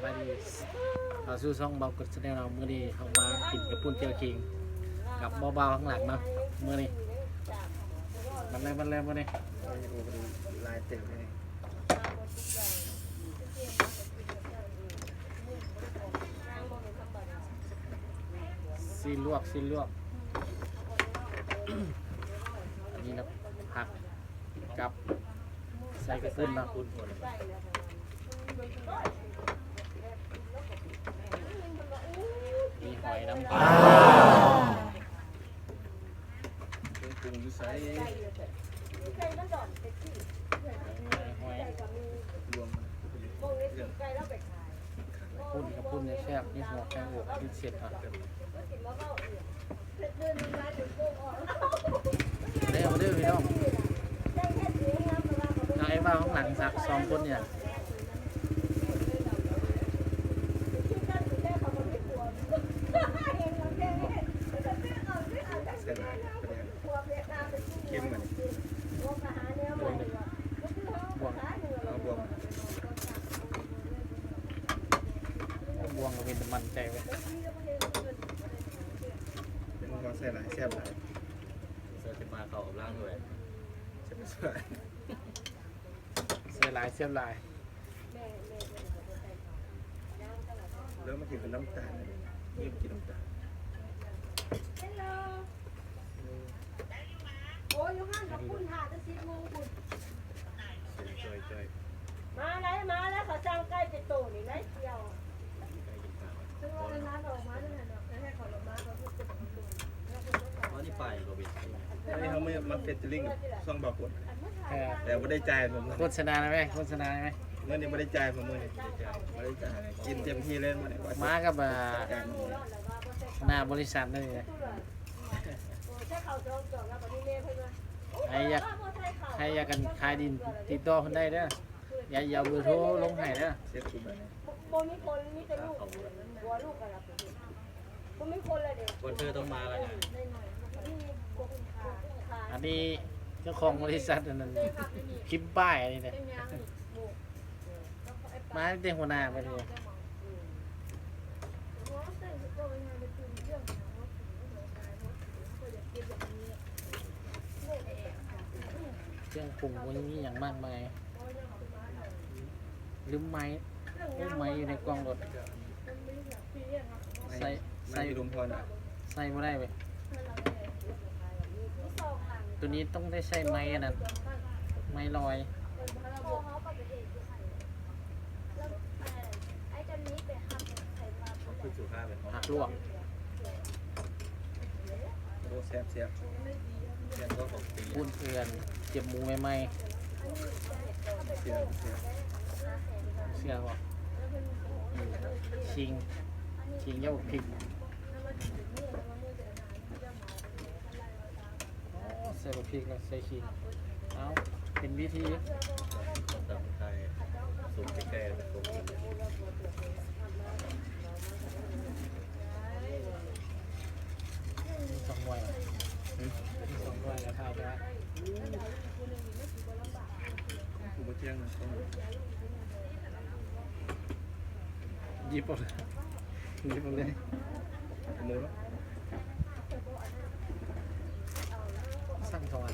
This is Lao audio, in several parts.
ສະບາຍດີ ເຂົ້າສູ່ຊ່ອງເບົາກົດ Channel ເນາະ. ມື້ນີ້ເຮົາມາກິນເຂົ້າປຸ້ນແຈ່ວຂິງກັບເບົາໆ ຂ້າງຫຼັງເນາະ. ມື້ນີ້ມັນແລ້ວ ມັນແລ້ວມື້ນີ້ ໂອ້ຍ ໂອ້ ຫຼາຍເຕີບເລີຍ. ຊີ້ນລວກ ຊີ້ນລວກ ອັນນີ້ນະ ຜັກ ກັບໃສ່ເຂົ້າປຸ້ນເນາະ ມີຫອຍນຳ. ເຄື່ອງປຸງຢູ່ໃສ? ຫອຍ ລວມ ປຸ້ນ ເຂົ້າປຸ້ນແຊບ ມີຫົວແກງບວກ ມີເສັ້ນ ອ່ະ. ເດີ ເດີ ພີ່ນ້ອງ ທາງໄອ້ບ່າວຂ້າງຫຼັງສະ ສອງຄົນນີ້ນະ ເຂັ້ມມັນ ບວງ ເອົາບວງ ບວງກໍເປັນຕາໝັ້ນໃຈເວີຍ. ມັນກໍໃສ່ຫຼາຍແຊບຫຼາຍ ເສື້ອຈະມາເຂົ້າກັບລ້າງດ້ວຍ ແຊບຫຼາຍ ແຊບຫຼາຍ. ແລ້ວມາກິນກັບນ້ຳຕານ ນີ້ມາກິນນ້ຳຕານ. ໂອ້ຍ ຢູ່ຮ້ານຂອງຄຸນ ຖ້າແຕ່ສິບໂມງພຸ້ນ. ມາແລ້ວ ມາແລ້ວ ເຂົາສັ່ງໄກ່ເປັນໂຕນີ້ໄດ້ກ່ຽວ. ເຮົາມາເຟເຈີລິ້ງຊ່ອງບ່າວກົດ ແຕ່ບໍ່ໄດ້ຈ່າຍເພິ່ນ ໂຄສະນາໄດ້ໄໝ ໂຄສະນາໄດ້ໄໝ? ມື້ນີ້ບໍ່ໄດ້ຈ່າຍເພິ່ນ ມື້ນີ້ບໍ່ໄດ້ຈ່າຍ ກິນເຕັມທີ່ເລີຍມື້ນີ້. ມາກັບ ອ່າ ຫົວໜ້າບໍລິສັດເລີຍ. ໃຜຢາກ ໃຜຢາກ ອັນ ຂາຍດິນ ຕິດຕໍ່ເພິ່ນໄດ້ເດີ. ດຽວເອົາເບີໂທລົງໃຫ້ເດີ. ບໍ່ມີຄົນ ມີແຕ່ລູກ ຜົວລູກກັນລະ ບໍ່ມີຄົນລະເດ. ເພິ່ນຕ້ອງມາລະ. ອັນນີ້ເຈົ້າຂອງບໍລິສັດ ອັນນັ້ນ ພິມປ້າຍອັນນີ້ນະ. ມາຕັ້ງແຕ່ຫົວໜ້າໄປເລີຍ. ເຄື່ອງປຸງບໍ່ມີຫຍັງມາກມາຍ. ລືມໄມ້ ໂອ້ ໄມ້ຢູ່ໃນກ່ອງລົດ. ໃສ່ ໃສ່ ໃສ່ບໍ່ໄດ້ເວີຍ. ໂຕນີ້ຕ້ອງໄດ້ໃຊ້ໄມ້ອັນນັ້ນ ໄມ້ລອຍ. ຜັກລວກ ໂອ້ ແຊບໆ ແຊບກວ່າຂອງຈີນ. ປຸ້ນເອື້ອນ ເຈັບໝູໃໝ່ໆ ເຊື່ອ ເຊື່ອບໍ່? ອືມ ຂີງ ຂີງກັບບັກພິກ. ອໍ ໃສ່ບັກພິກແລ້ວໃສ່ຂີງ. ເອົາ ເປັນວິທີ ຕຳໄທ ສຸກໃກ້ໆ ແລ້ວກໍຕົ້ມກິນ. ມີສອງໜ່ວຍ ຫືມ ມີສອງໜ່ວຍແລ້ວຖ່າຍໄດ້. ກູບໍ່ແຈ້ງນະ ຕ້ອງ ຍິບເອົາເລີຍ ຍິບເອົາເລີຍ. ສັ່ງສອງອັນ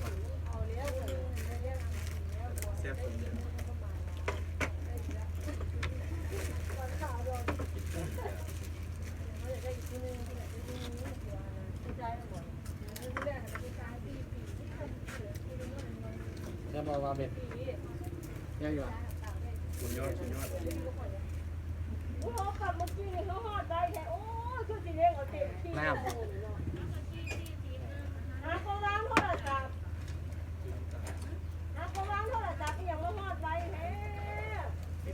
ແຊບສຸດ. ແຊບບໍ່ ວ່າເປັນ ແຊບຢູ່ຫວາ? ສຸດຍອດ ສຸດຍອດ. ໂອ້ ເຮົາຂັບເມື່ອກີ້ນີ້ ເຮົາຮອດໄວແທ້. ໂອ້ຍ ຄືຊິເລັ່ງເອົາເຕັມທີ່. ນ້ຳ ຫາກໍວາງໂທລະສັບ ຫາກໍວາງໂທລະສັບ ອີ່ຫຍັງມາຮອດໄວແທ້.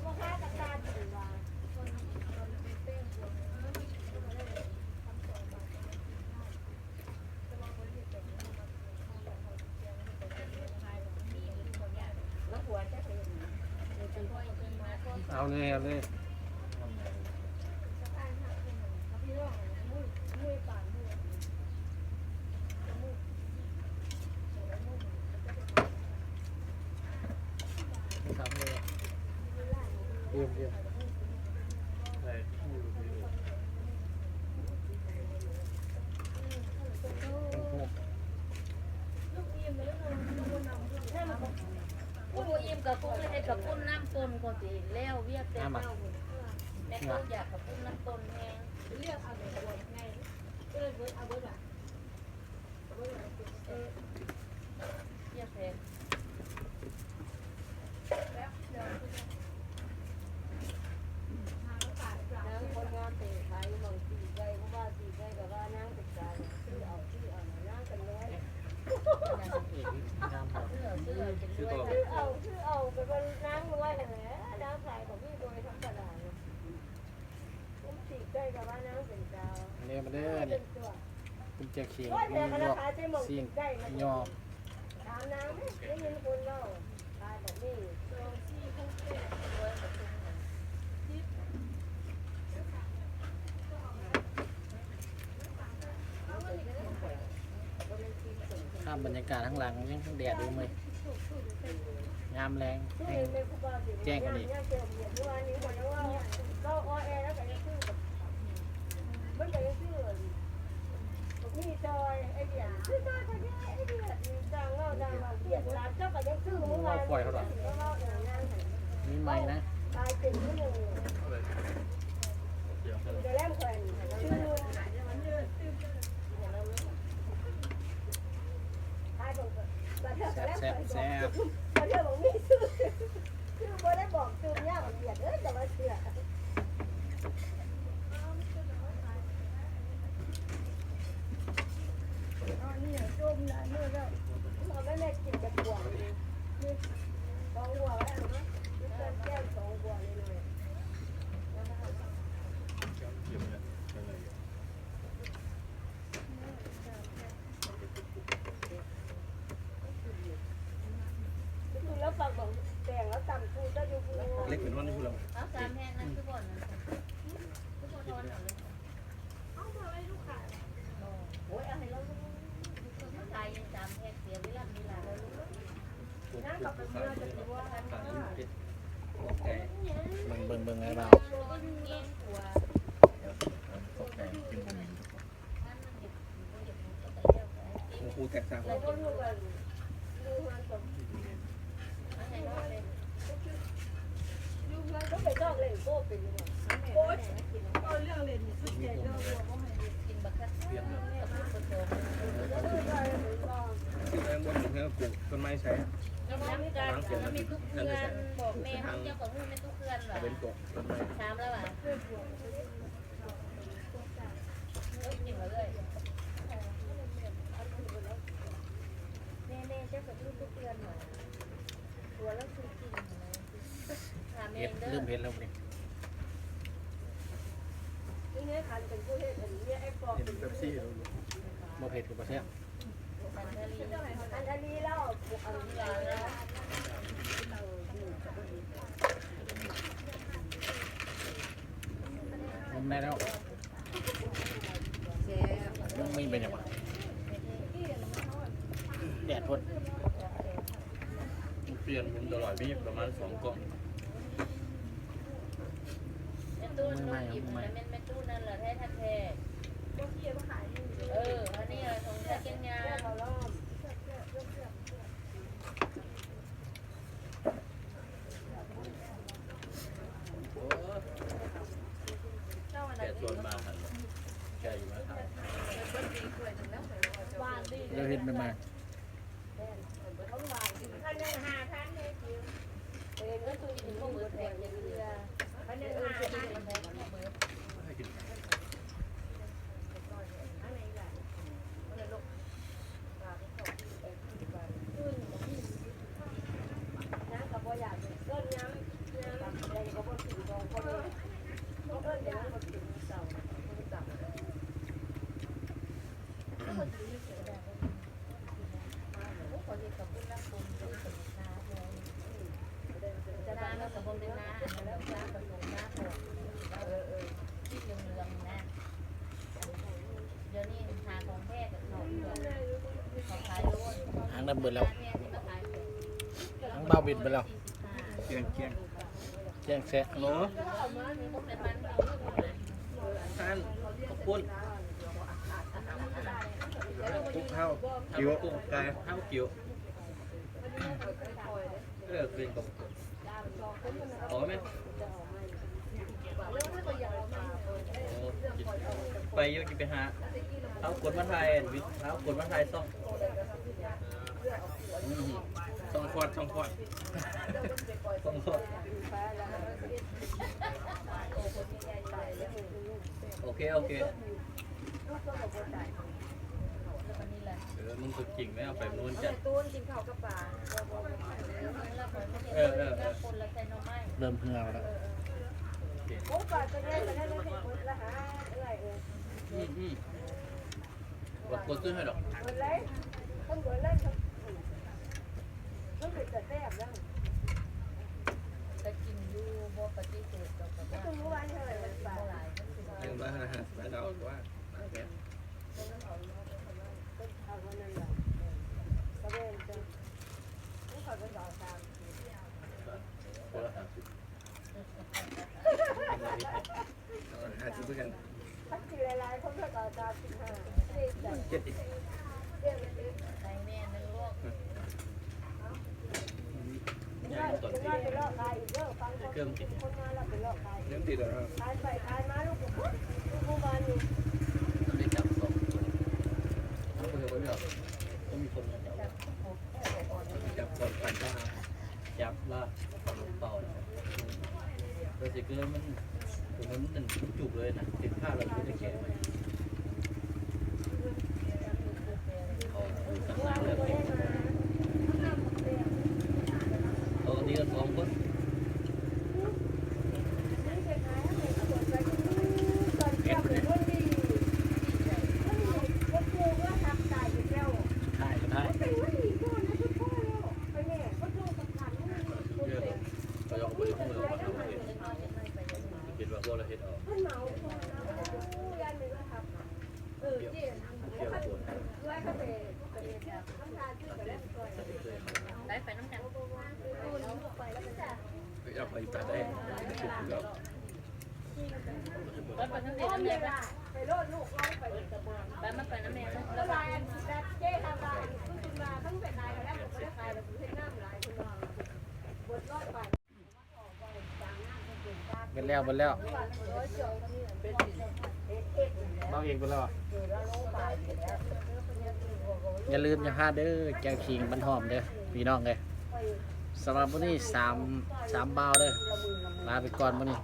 ບໍ່ຄາກັບຕາຈິງວ່າ. ເອົາເລີຍ ເອົາເລີຍ. ສາມເລີຍ ດຽວ ດຽວ. ผู้บ่อิ่มกะปุ้น เฮ็ดกะปุ้นน้ำต้นก็สิแล้วเวียกแต่เช้า แม่นบ่อยากกะปุ้นน้ำต้นแฮง เลือกเอาแบบง่าย เลือกเบิด เอาเบิดว่ะ มาเด้อ มาเด้อ นี่ กุนแจเขียง มีลวกซี้น มียอ ພາບບັນຍາກາດທາງຫຼັງ ຍັງແດດຢູ່ເລີຍ ຍາມແລງແຮ່ງແຈ້ງກວ່ານີ້. ມີໃໝ່ນະ ແຊບໆ ແຊບ. ເລັກເປັນວັນຢູ່ພຸ້ນລະ ເອົາສາມແຜ່ນນັ້ນຄືບໍ່ນັ້ນ ຄືບໍ່ທອນເອົາເລີຍ ໂອ້ຍ ເອົາໃຫ້ລາວ ຂາຍສາມແຜ່ນ ເສຍເວລາ ເວລາແລ້ວລູກ ເບິ່ງ ເບິ່ງ ເບິ່ງ ອ້າຍບ່າວ ต้ນໄມ້ໃສ່ ກິນນຳກັນ ແລ້ວມີທຸກເຮືອນ ບອກແມ່ເຂົາ ເຈົ້າກໍຮູ້ແມ່ນທຸກເຮືອນວ່າ ເປັນຕົກ ถามแล้วว่า เอ้ย กินมาเลย แม่ แม่ เจ้าก็พูดทุกเดือนเหรอ ตัวแล้วคือกินนะ ถามเองเด้อ เริ่มเผ็ดแล้วนี่ นี่ไง คันเป็นผู้เฮ็ด อันนี้ไอ้ปอก เห็นเป๊ปซี่แล้ว บ่เผ็ดก็บ่แซ่บ ได้แล้ว แซ่บ มันมีเป็นหยังวะ แดดโพด เปลี่ยนผมตลอด มีประมาณสองกล่อง แม่ตู้ ใหม่ๆ ใหม่ๆ แม่นแม่ตู้นั่นล่ะแท้ๆ เออ อันนี้ของแท้เก่งยา แกะส่วนมาหั่น แกะอยู่นะ แล้วเฮ็ดใหม่ๆ หางดำเบิดแล้ว หางเบาบินไปแล้ว เกลี้ยงเกลี้ยง ແຈ້ງແຊະ ໂລ ຮ້ານເຂົ້າປຸ້ນ ກຸກເຮົາ ເຂົ້າກຸ້ງໄກ່ ເຮົາກິ້ວ ເອີ ເປັນຂອງ ຂໍແມ່ນ ໂອ້ ໄປຢູ່ ຊິໄປຫາ ເອົາຄົນມາຖ່າຍ ເອົາຄົນມາຖ່າຍຊ່ອງ ອືມ ຊ່ອງຄອດ ຊ່ອງຄອດ ຊ່ອງຄອດ ໂອເຄ ໂອເຄ. ເອີ ມຶງຕົວຈິງແລ້ວ ໄປນວນຈັດ ເອີ ເອີ ເອີ ເລີ່ມເຫື່ອແລ້ວ ໂອ້ ປາຕົວໃຫຍ່ປານນັ້ນ ເຮັດໝົດລະຫາ ເອື້ອຍເອີຍ ອືມ ອືມ ບໍ່ກົດຊື້ໃຫ້ດອກ ໝົດເລີຍ ເພິ່ນໝົດເລີຍ ມັນເປັນຕາແຊບນະ ແຕ່ກິນຢູ່ ບໍ່ປະຕິເສດດອກ ແຕ່ວ່າ ເພິ່ນບໍ່ວ່າເທົ່າໃດ ມັນປາ ເອີ ວ່າ ວ່າ ຄົນລະຫ້າສິບຄືກັນ ເອົາຫ້າສິບຄືກັນ ຄັນຊິຫຼາຍໆຄົນເຂົາກໍເອົາສາມສິບຫ້າ ເຈັດ ໃສ່ແມ່ນເດີລູກ ເລີ່ມຕິດແລ້ວ ຂາຍໄປຂາຍມາ ລູກກໍພຸດ ລູກບໍ່ບານນີ້ ໄດ້ຈັບສອງຄົນ ເອົາໄປເລີຍ ບໍ່ມີຄົນມາຈັບ ຈັບກ່ອນ ປັນຕາ ຈັບລາກເປົ່າ ເປີາ ເພື່ອຊິເກີດມັນ ໂຕນັ້ນມັນຈຸກເລີຍນະ ຕິດຜ້າແລ້ວບໍ່ໄດ້ແກະໃໝ່ ເອົາຢູ່ທາງຫຼັງເລີຍ ເອົາອັນນີ້ລະສອງຄົນ ເຮັດໄປເລີຍ ຖ່າຍກໍຖ່າຍ ເອີ ເຂົາເຈົ້າກໍບໍ່ໄດ້ຮູ້ດອກວ່າເຮົາເຮັດ ຄິດວ່າພວກລາວເຮັດເອົາ ໄດ້ໄປນຳກັນ ຢາກໄປຕາແດງ ໄປ ໄປທາງນີ້ນຳແມ່ ໄປ ມາໄປນຳແມ່ ເບິດແລ້ວ ເບິດແລ້ວ ເບົາເອກເບິດແລ້ວ ຢ່າລືມຢ່າພາດເດີ ແຈ່ວຂີງບັນຫອມເດີ ພີ່ນ້ອງເອີຍ ສຳລັບມື້ນີ້ສາມ ສາມບ່າວເດີ ລາໄປກ່ອນມື້ນີ້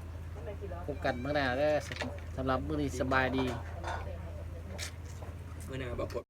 ພົບກັນມື້ໜ້າເດີ ສຳລັບມື້ນີ້ສະບາຍດີ ມື້ໜ້າບໍ່ພົບ